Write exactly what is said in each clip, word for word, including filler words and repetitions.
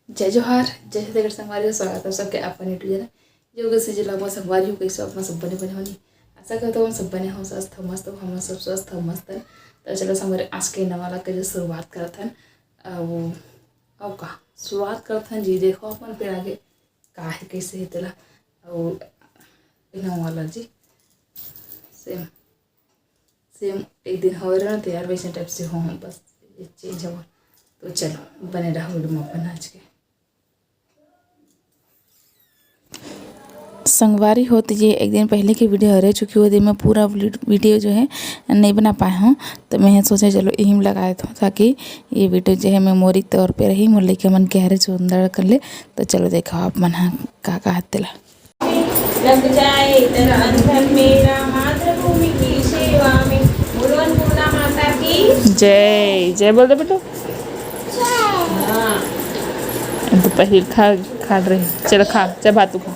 जय जोहार, जय छत्तीसगढ़ संगवारी हो, स्वागत है सबके अपन YouTube चैनल योग से जिला में। संगवारी हो, कैसे आप मन सब बने बने होनी? आशा करता हूँ सब बने हो, स्वस्थ हो, मस्त हो, हम सब स्वस्थ हो, मस्त है। तो चलो संगवारी, आज के नवा vlog के जो शुरुआत करत हन, अ, वो, अब का शुरुआत करत हन जी, देखो अपन फिर आगे का है, कैसे है तेला। और नवा वाला जी, सेम सेम एक दिन हो रहा ना तैयार, वैसे टाइप से हो हम, बस ये चेंज हो। तो चलो बने रहो वीडियो में अपन आज के। संगवारी हो, तो ये एक दिन पहले की वीडियो हरे, चूँकि वो दिन मैं पूरा वीडियो जो है नहीं बना पाए हूँ, तो मैं सोचे चलो यही में लगाए था, ताकि ये वीडियो जो है मेमोरी तौर पे रही, मोर लइका मन के हरे सुंदर कर ले। तो चलो देखो आप मन ह का का तेला। जग जाए तन अंधन मेरा, मातृभूमि की सेवा में। बोलो अन्नपूर्णा माता की जय। जय बोल दे बेटू। हाँ। अब तो पहले खा, खा रहे। चल खा, चल भात तू खा।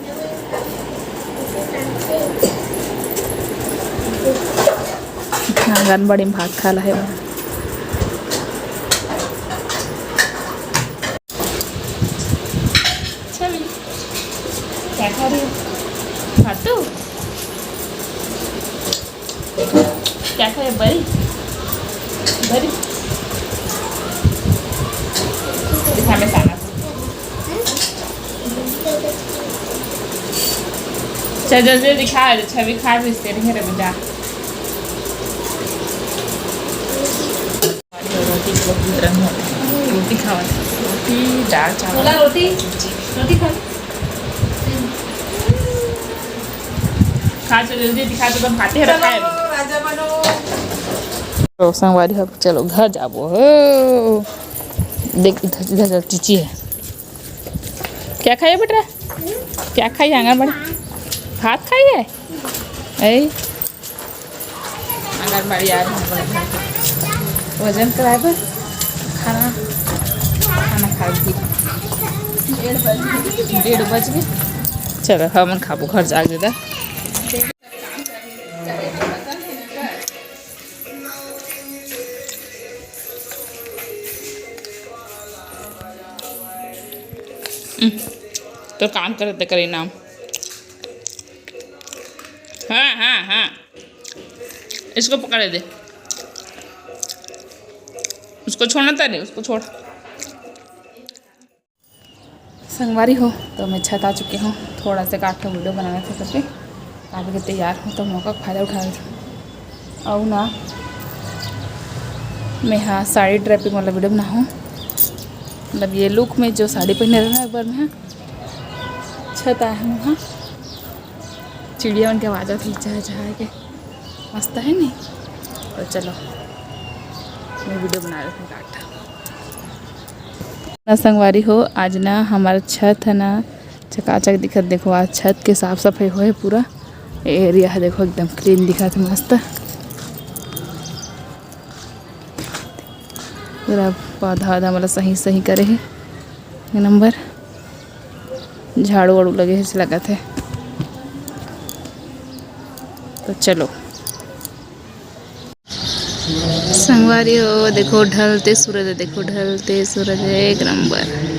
आंगनबाड़ी में भात खा ला है। छवि, क्या खा रही हो? भातू? क्या खा रही हो? बरी? बरी? दिखा, मैं साला। चल, जल्दी दिखा, छवि खा भी इसके नहीं रे बेटा। रोटी के बहुत गरम हो। रोटी खावत है। रोटी, दाल, चावल। बोला रोटी। सब्जी। रोटी खा। खा तो जल्दी दिखा, तो तुम खाते हैं, रखा है। चलो, राजा बनो। तो संगवारी हो, चलो घर जाबो हो। देख, इधर, इधर, इधर चीची है। क्या खाइए बेटा? क्या खाइए आंगनबाड़ी? भात खाइए? ए? आंगनबाड़ी आ रही है, वजन कराए बर खाना, खाना खा के डेढ़ बज गए। चलो, हमन खाबो घर जाके दे। तो काम करते करे नाम। हाँ, हाँ, हाँ। इसको पकड़े दे, उसको छोड़ना था नहीं, उसको छोड़। संगवारी हो, तो मैं छत आ चुकी हूँ, थोड़ा सा काट के वीडियो बनाना था करके, काट के तैयार हूँ, तो मौका का फायदा उठा रही हूँ। और ना, मैं हाँ साड़ी ड्रेपिंग वाला वीडियो बनाहूँ, मतलब ये लुक में जो साड़ी पहने रहना एक बार मैं हाँ छत आए हूँ हाँ। चिड़िया मन के आवाज आथे चहचहा के, मस्त है नहीं? तो चलो मैं वीडियो बना लेते हैं काट। ना संगवारी हो, आज ना हमारा छत है ना चकाचक दिखत। देखो आज छत के साफ सफाई होए पूरा, एरिया है देखो एकदम क्लीन दिखत है मस्त। पूरा पौधा वौधा मतलब सही सही करे है एक नंबर। झाड़ू वाड़ू लगे है, ऐसे लगत है। तो चलो संगवारी हो, देखो ढलते सूरज है, देखो ढलते सूरज है, एक नंबर।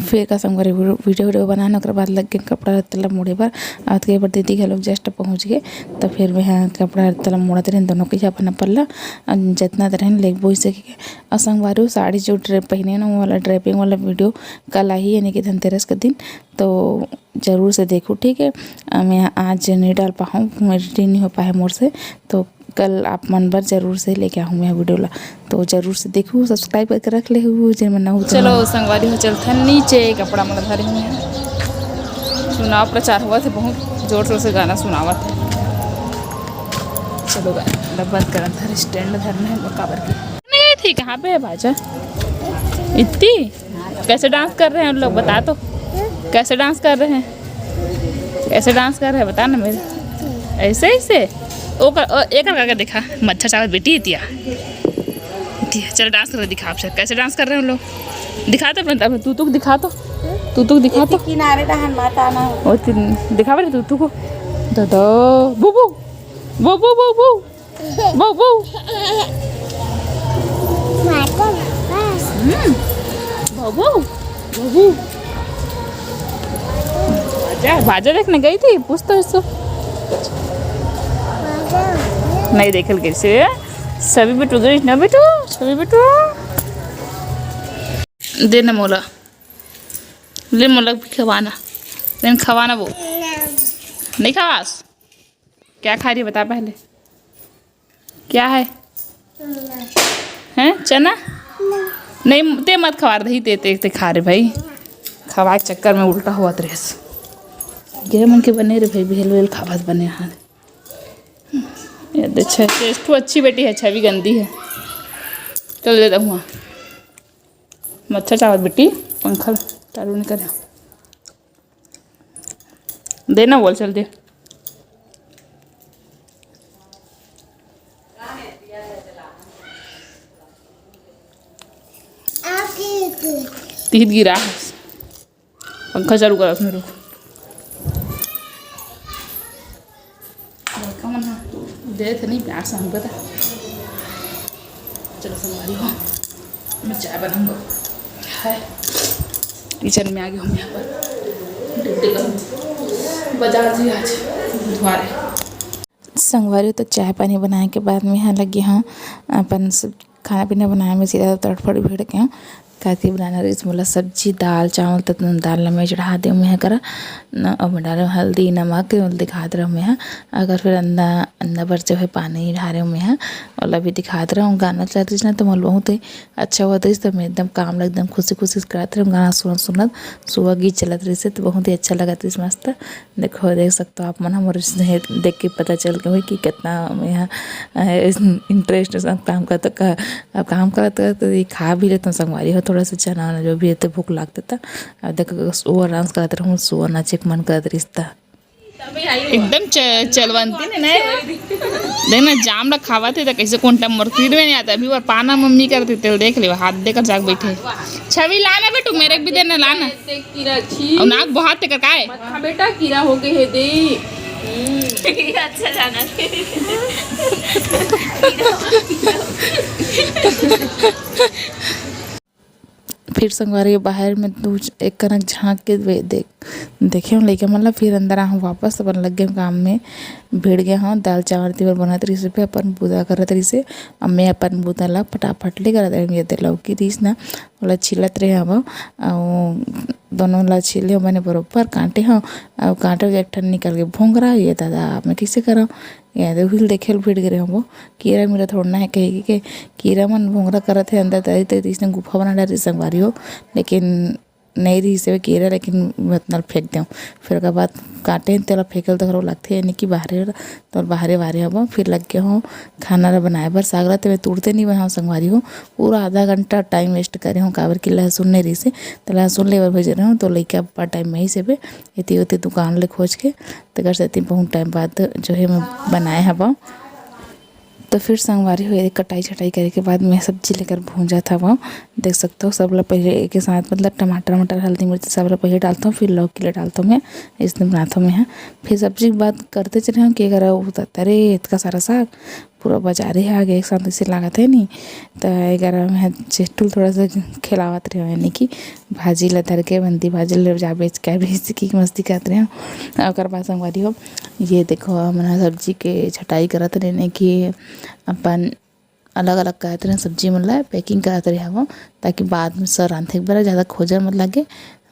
फिर का संगवारी वीडियो वीडियो बनाना, ओकर बाद लग के कपड़ा लत्ता ला मोड़े बर। आज के बर दीदी घलोक जस्ट पहुँच गए, तो फिर मैं हाँ कपड़ा लत्ता ला मोड़त रहेन, दोनों के अपन अपन ला, अउ जितना रहेन लेगबो इसे के। अउ संगवारी हो, साड़ी जो ड्रे पहने ना, वो वाला ड्रेपिंग वाला वीडियो कल आही, यानी कि धनतेरस के दिन, तो जरूर से देखो, ठीक है। अ, मैं आज नहीं डाल पाऊँ, एडिटिंग नहीं हो पाए मोर से, तो कल आप मन बर जरूर से लेके आहूँ मैं वीडियो ला, तो जरूर से देखू, सब्सक्राइब करके रख ले हूँ जेन मन ना हो तो। चलो संगवारी हो, चलथन नीचे, कपड़ा मन धरे हुए हैं। चुनाव प्रचार हुआ थे, बहुत जोर शोर से गाना सुनावा थे। चलो गाना बंद करन धर, स्टैंड धरना है काबर के। नहीं गई थी, कहाँ पे है बाजा? इतनी कैसे डांस कर रहे हैं उन लोग, बता तो, कैसे डांस कर रहे हैं, कैसे डांस कर रहे हैं, बता ना मेरे। ऐसे, ऐसे ओ कर, ओ, एक करके दिखा, मच्छर चावल बेटी इतिया, इतिया। चल डांस करके दिखा, आप कैसे डांस कर रहे हैं उन लोग, दिखा तो अपने, अपने तू तू दिखा तो, तू तू दिखा तो। किनारे डहन मत आना। ओ तीन, दिखा बेटा तू तू को, दो दो, बू बू, बू बू बू बू। वो, वो। माता, माता। हम्म, बाबू, बाबू। बाजा, बाजा देखने गई थी, पूछ तो इससे। नहीं देखल कैसे। सभी बेटू गई ना बेटू, सभी बेटू। दे ना मोला, ले मोला भी खवाना। लेकिन खवाना वो नहीं खवास। क्या खा रही है, बता पहले। क्या है? हैं, चना? नहीं, ते मत खवा रही, ते, ते, ते खा रे भाई। खवा के चक्कर में उल्टा हुआ रे। ये मन के बने रे भाई, भेल वेल खावत बने हाथ। ये दे, छे, छे, तू अच्छी बेटी है, छवि गंदी है। चल दे दऊँ। मच्छर चावत बेटी, पंखा चालू नहीं करे। दे ना बोल, चल दे। तीत गिरा। पंखा चालू करा उसमें, रुक। लड़का मन ह दे थे नहीं प्यार से हमको था। चलो संगवारी हो, मैं चाय बनाऊंगा। हाय, किचन में आ गई हूँ यहाँ पर। ड्यूटी करूँ, बाजार जी आज बुधवार है। संगवारी तो चाय पानी बनाए के बाद में यहाँ लगे हाँ अपन सब खाना पीना बनाए में सीधा तड़फड़ भिड़ के हाँ। काकी बनाना रहिस मोला सब्जी, दाल, चावल, त दाल ला मैं चढ़ा देव मैं करा न, अउ मैं डाले हल्दी, नमक, दिखात रहूँ मैं। अगर फिर अंदा, अंदा बर जो है पानी डारे मैं, ओला भी दिखात रहूँ। गाना चलत रहिस ना, तो मोला बहुत ही अच्छा होत रहिस, तो मैं एकदम काम ला एकदम खुशी खुशी से करत रहूँ। गाना सुनत सुनत सुबह गीत चलत रहिस, तो बहुत ही अच्छा लगत रहिस, मस्त। देखो, देख सकते हो आप मन, हमर देख के पता चल गए कि कितना मैं इंटरेस्ट से काम करता का। अब काम करत करत ये खा भी लेते संगवारी हो, थोड़ा सा चना वना जो भी रहते भूख लागते था। अब देख सुअर डांस करत रहूँ, सुअर नाचे के मन करत रिश्ता। एकदम च-, चलवंती ने ना। देख ना, जाम ला खावा थे तो कैसे कौन टाइम मोर तीर में नहीं आता। अभी वो पाना मम्मी करती तेल देख ले, हाथ देकर जाग बैठे। छवि लाना बेटू, मेरे को भी देना, लाना। और नाक बहुत तेकर का है? हाँ बेटा, कीड़ा हो गए है दे। अच्छा जाना। फिर संगवारी बाहर में दू एक कनक झांक के दे-, देखे हूँ लइका मन ला। फिर अंदर आहूँ वापस, अपन लग गए काम में, भिड़ गए हूँ। दाल चावल तीवल बनत रहिस पे अपन बुता करत रहिस। अब मैं अपन बुता ला फटाफट ले करत रही, ये लौकी रहिस ना, ओला छिलत रहे हव। अउ दोनों ला छिले हव मैंने बरोबर कांटे हव। अउ कांटे के एक ठन निकल के भोंगरा, ये दादा मैं कैसे करव? ये दे उहिल देखे ल भिड़ गे रहे हव। कीरा मीरा थोड़ना है कहे के, कीरा मन भोंगरा करत है अंदर तरी तरी, इसने गुफा बना डारी संगवारी हो। लेकिन नहीं रहिस हे कीरा, लेकिन मैं ओतना ल फेंक देव। फिर ओकर बाद कांटे तेला फेंके ल तो घलो लगथे, यानी कि बाहरे, तो बाहरे बाहरे हव। फिर लग गए हव खाना ला बनाए बर। साग ला तो मैं तुरते नहीं बनाव संगवारी हो, पूरा आधा घंटा टाइम वेस्ट करे हव, काबर कि लहसुन नहीं रहिस हे, तो लहसुन ले बर भेजे रहे हव, तो लइका अब्बड़ टाइम में ही से बे एती ओती दुकान ले खोज के, तेकर सेती बहुत टाइम बाद जो है मैं बनाए हव। तो फिर संगवारी हो, ये कटाई छटाई करे के बाद मैं सब्जी लेकर भूंजत हवं। देख सकते हो, सब ला पहले एक साथ, मतलब टमाटर वमाटर, हल्दी मिर्ची सब ला पहले डालता हूँ, फिर लौकी ला डालता हूँ मैं। इसने बनाता हूँ मैं, हाँ। फिर सब्जी के बात करते चले हूँ कि अगर वो तो, अरे इतना सारा साग पूरा बाजारे आ गया एक साथ, इसे लागत है नहीं। तो एकर मैं चेटुल थोड़ा सा खिलावत रहे, यानी कि भाजी ला धर के, बंदी भाजी ले जा बेच के, बेच के मस्ती करत रहे। ओकर बाद संगवारी हो, ये देखो, हमन ह सब्जी के छटाई करत रहे, यानी कि अपन अलग-अलग करत रहे सब्जी मन ला, पैकिंग करत रहे हवं, ताकि बाद में सर रांधे के बेरा ज़्यादा खोजल मत लागे,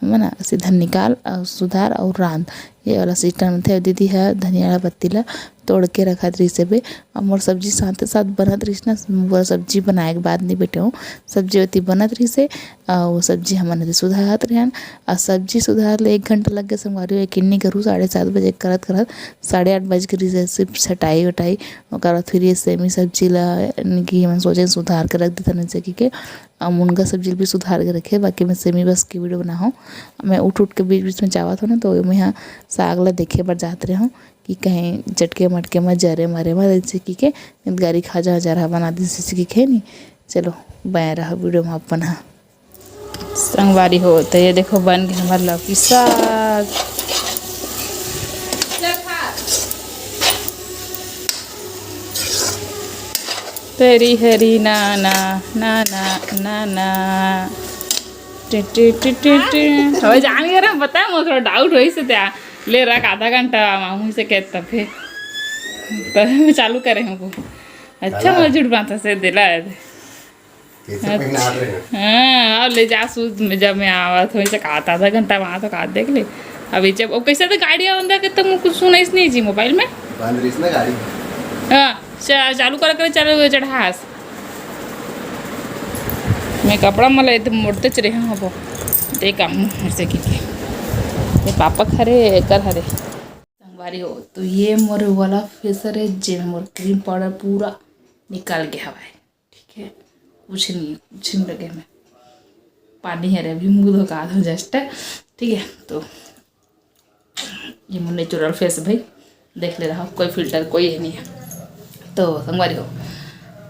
है ना? सीधा निकाल अउ सुधार अउ रांध, ये वाला सिस्टम थे। दीदी ह धनिया वाला पत्ती ला तोड़ के रखत रहिस हे बे, अउ मोर सब्जी साथे साथ बनत रहिस ना, मोर सब्जी बनाए के बाद नहीं बेटे हूँ, सब्जी ओती बनत रहिस हे, अउ सब्जी हमन एदे सुधारत रहेन। अउ सब्जी सुधार ले एक घंटा लग गे संगवारी हो, किन्नी करू, साढ़े सात बजे करत करत साढ़े आठ बज गे रहिस हे, सिर्फ छटाई वटाई। ओकर बाद फिर ये सेमी सब्जी ला, यानी कि हमन सोचे सुधार के रख देथन ऐसे कहिके। अउ मुनगा सब्जी भी सुधार के रखे, बाकी मैं सेमी बस के वीडियो बनाहूँ। मैं उठ उठ के बीच बीच में जावत हूँ ना, तो मैं यहाँ साग ला देखे बर जात रहे हूँ कि कहीं चटके मटके में जरे मरे मत ऐसे कहिके, नहीं तो गारी खाजा हजार बना दी ऐसे कहिके, नहीं। चलो, बने रहा वीडियो में अपन हा। संगवारी हो, तो ये देखो बन गए हमारे लौकी साग। हरी हरी नाना, नाना, नाना। Tin, tin, tin, tin, tin. हवे जान के रे, पता है, मोर थोड़ा डाउट होइस हे त्या। ले रख, आधा घंटा मामू से कहत तभे। तभे मैं चालू करे हूँ वो। अच्छा, चला। मोर झूठ बात से दिला है। कैसे पहिनात रहे? हाँ, और ले जा सूझ में, जब मैं आवत हूँ, इसे कहा था, आधा घंटा वहाँ तो कहा देख ले। अभी जब, वो कैसे तो गाड़ी आवन दे के तुम कुछ सुनाइस नहीं जी मोबाइल में? बंद रहीस ना गाड़ी। हाँ, चा-, चालू कर, कर चढ़, चढ़ास। मैं कपड़ा मला एकदम मोड़ते चले हूँ अब। ते काम ऐसे की के। ये पापा खरे, कर हरे। संगवारी हो, तो ये मोर वाला फेस हरे, जे मोर क्रीम पाउडर पूरा निकाल के हवाए। ठीक है, कुछ नहीं, कुछ नहीं लगे में। पानी हरे, अभी मुंह धोका दो जस्ट। ठीक है, तो ये मोर नेचुरल फेस भाई, देख ले रहा, कोई फिल्टर, कोई ये नहीं है। तो संगवारी हो,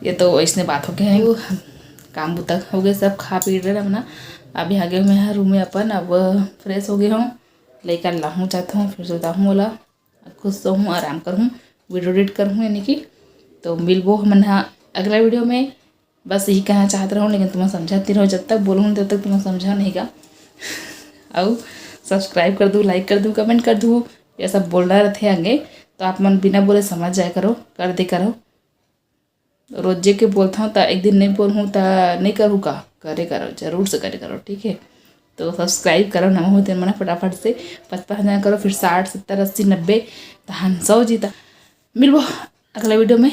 ये तो इसने बात हो गया है, वो काम बुता हो गए सब, खा पी रहे अपना। अभी आ गए मैं रूम में अपन, अब फ्रेश हो गए हूँ, लेकर लाहूँ जाता हूँ, फिर सोता हूँ बोला, खुश तो हूँ, आराम करहूँ, वीडियो एडिट करहूँ यानी कि। तो मिलबो हमन हा अगला वीडियो में। बस यही कहना चाहत रहूँ, लेकिन तुमन समझत नहीं रहो, जब तक बोलूँ तब तक तुमन समझा नहीं का। अउ सब्सक्राइब कर दू, लाइक कर दू, कमेंट कर दू, ये सब बोलना रहते आगे, तो आप मन बिना बोले समझ जाया करो, कर दे करो। रोजे के बोलता हूँ तो एक दिन नहीं बोलूँ तो नहीं करूँ का, करे करो, जरूर से करे करो, ठीक है। तो सब्सक्राइब करो, नवा हो तेन मना फटाफट से पचपन हजार करो, फिर साठ, सत्तर, अस्सी, नब्बे, तो हम सौ जीता। मिलबो अगला वीडियो में।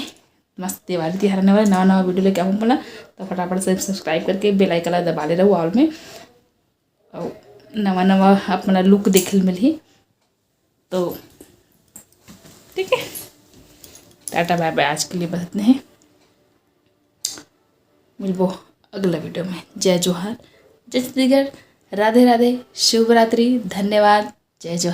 मस्त दिवाली तिहार आने वाला, नवा नवा वीडियो लेके आऊँ बोला, तो फटाफट से सब्सक्राइब करके बेल आइकन ला दबा ले रहो ऑल में, और नवा नवा अपना लुक देखे ल मिलही। तो ठीक है, टाटा बाय बाय, आज के लिए बस इतने ही। मिलबो अगला वीडियो में। जय जोहार, जय छत्तीसगढ़, राधे राधे, शुभ रात्रि, धन्यवाद, जय जोहार।